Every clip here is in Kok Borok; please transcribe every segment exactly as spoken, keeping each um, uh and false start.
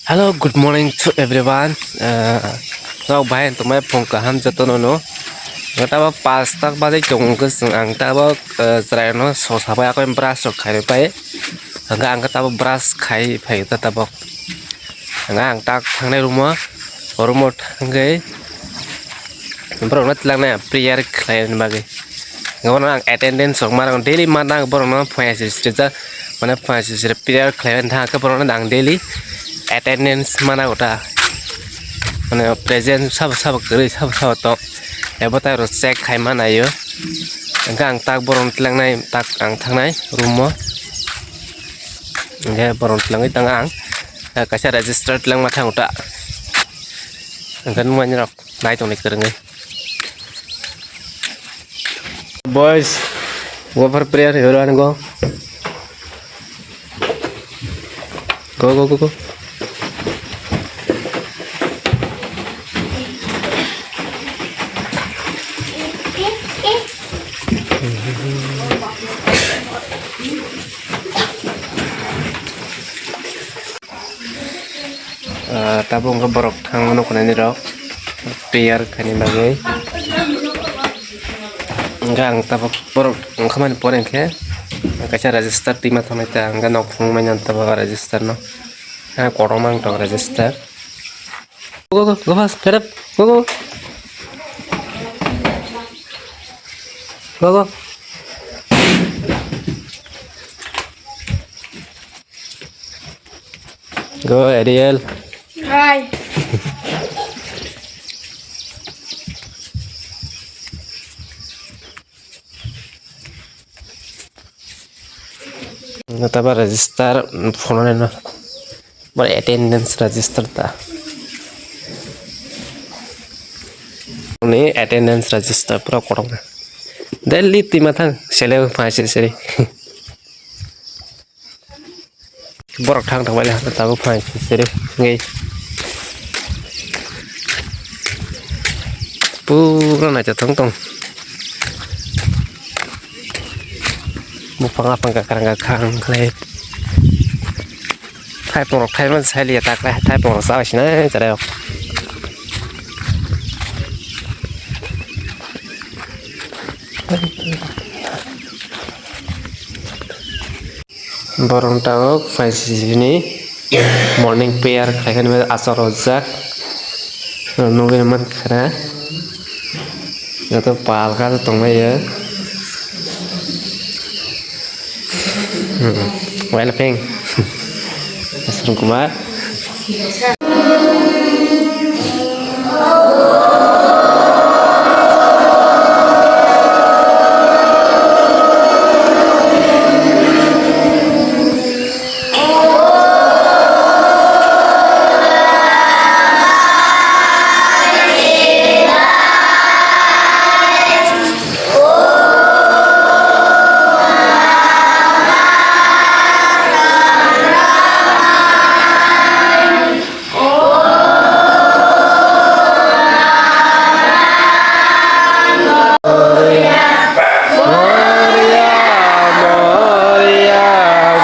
Hello, good morning to everyone. Uh, rok bai tongmai phung kaham jotono no. Ang tabok pas tak baje tongo khe chwng ang tabok, uh, chwraino so sabai akoi brush rok khai pai. Hwnkhe ang tabok brush khai phai ta tabok. Hwnkhe ang tak thangnai room o, room o thangwi borokno twlangnai prayer khlaina bagwi. Hwnkhe bono ang attendance rok ma rang daily ma nang borokno phai siri siri jak. Mane phai siri siri prayer khlai thang khe borokno ang daily attendance mana gota. Mane present sabo sabo kwrwi sabo sabo tok. Ebo tai rok check khai ma naio. Hwnkhe ang tak borokno twlangnai tak ang thangnai room o. Hwnkhe borokno twlangwi tang ang. Kaisa register twlangma thang ta. Hwnkhe nukmani rok. Nai tongni kwrwngwi. Boys, go for prayer, everyone go. Go, go, go, go. Ah, tabuk hwnkhe borok thangmano khwnaini rok prayer khaini bagwi. Hwnkhe ang tabuk borok wngkha mani pore hwnkhe kaisa register twima thangnaita hwnkhe nok phunukmani ang tabuk register no. Ha, kotorma wng tongo register. Go, go, go, go fast, get up, go, go. Go, go. Go, Ariel. Hi. No taba register phone no. Bar attendance register ta. Ni attendance register pura korokna. Delhi twi mathang sele phai siri siri. Borok thang thang bai le tabuk phai siri ngi. Pura naithothok tong. Buphang aphang kakrang kakrang khlai. Thaiphung rok thaiman sai liya ta khlai, thaiphung rok chabai sinai chwrai rok. Borok tabuk phai sini morning prayer khlai khe achar rojak nugwi mankha na joto pal kha tongmai o. Well peng Aswrwng Kumar. Moria, Moria,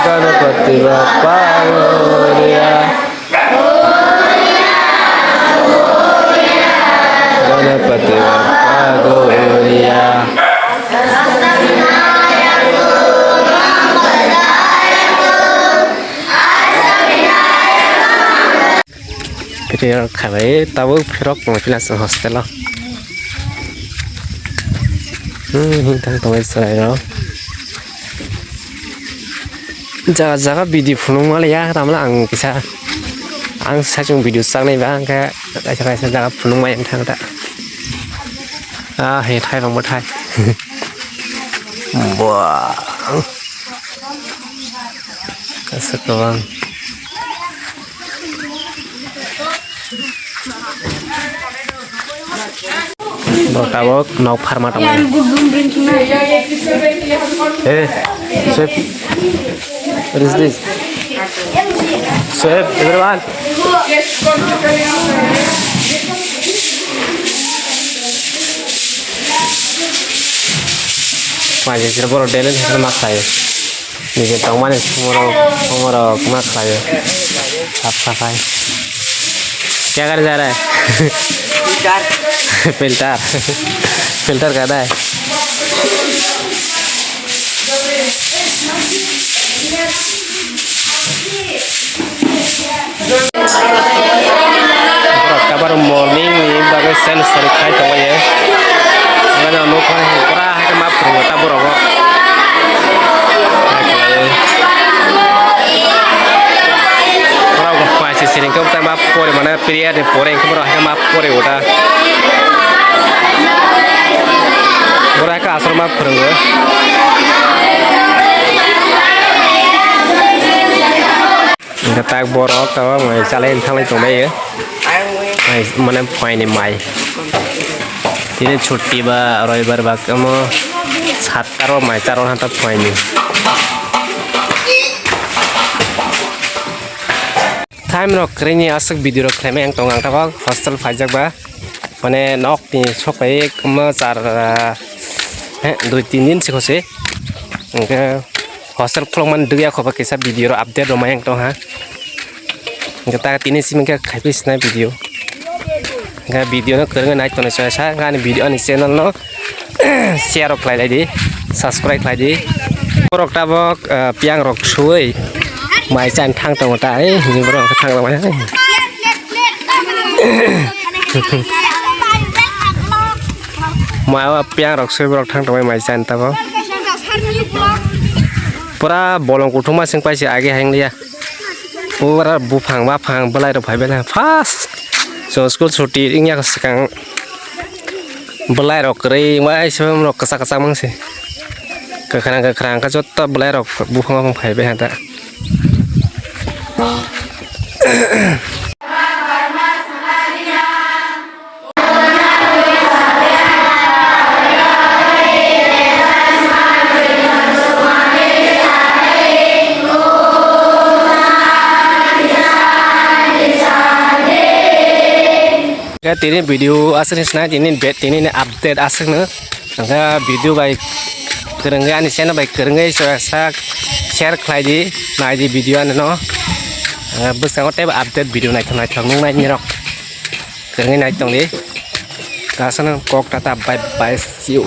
Ganapati Bappa Moria. Ganapati Bappa Moria. Prayer khabai tabuk phirok tong phila chwng hostel o. Hmm, hintang tongwi chwrairok. Jaga jaga bidi phunuk maliya, tamla ang kisa. Ang saichung video chaknai ba, hwnkhe kaisa kaisa jaga phunuk mai thang ta. Ah, he thai rok bo thai. Buah. Aswk kwbang. Bo tabok nok pharma tongo. Hey, save. What is this? Save, everyone. Mani sir borok daily sir ma khlai. Nini tongmani morok, morok ma khlai. साफ सफाई। क्या करे जा रहा है? Filter. Filter. Filter कर रहा है। Borok tabaro morning ni bagwi sel sari khai tongbaio. Ano nukha pura hai khe ma phwrwngo ta borok o. Borok paisa siring khe ta ma pore mane prayer ni pore khe borok hai khe ma pore ota. Borok hai khe aswk ma phwrwngo. Hingke tak borok tabok mai chalai thanglai tonglaio. Mai, mane phaini mai. Tini chutti ba roibar ba omo satta ro mai charo hanta phaini. Time rok kwrwini aswk video rok khlaimai ang tongo ang tabok hostel phaijak ba. Mane nok ni sok pai omo char, ah, he, dui tin din sikho se. Hingke hostel khulukmani dugya khoba kisa video ro update rwmai ang tongha. Hingke ta tini simi khe khaipi sinai video. Hingke video no kwrwngwi nai tongnai chwngsa ani video ani channel no share rok khlai lai di, subscribe khlai di. Borok tabok, ah, piyang rok suwi mai chan thang tongo ta, eh, borok thang tongo. Mai o piyang rok soi borok thang tongbai mai chan tabok. Pura bolong kuthuma sing paisi age hang liya. Pura buphang baphang belai rok phai belai fast. So school chuti wngya swkang belai rok kwrwi wngbai se rok kwchak kwchak mangsi. Kwkhwrang kwkhwrang khe joto belai rok buphang baphang phai bai ha da. Khe tini video aswk ni sinai tini be-, tini ni update aswk no. Hingke video bai kwrwngwi ani channel bai kwrwngwi sa share khlai di, nai di video ani no. Hingke bwskango teibo update video naithok naithok nung nai nirok kwrwngwi nai tong di. Aswk no kok tata bye bye see you.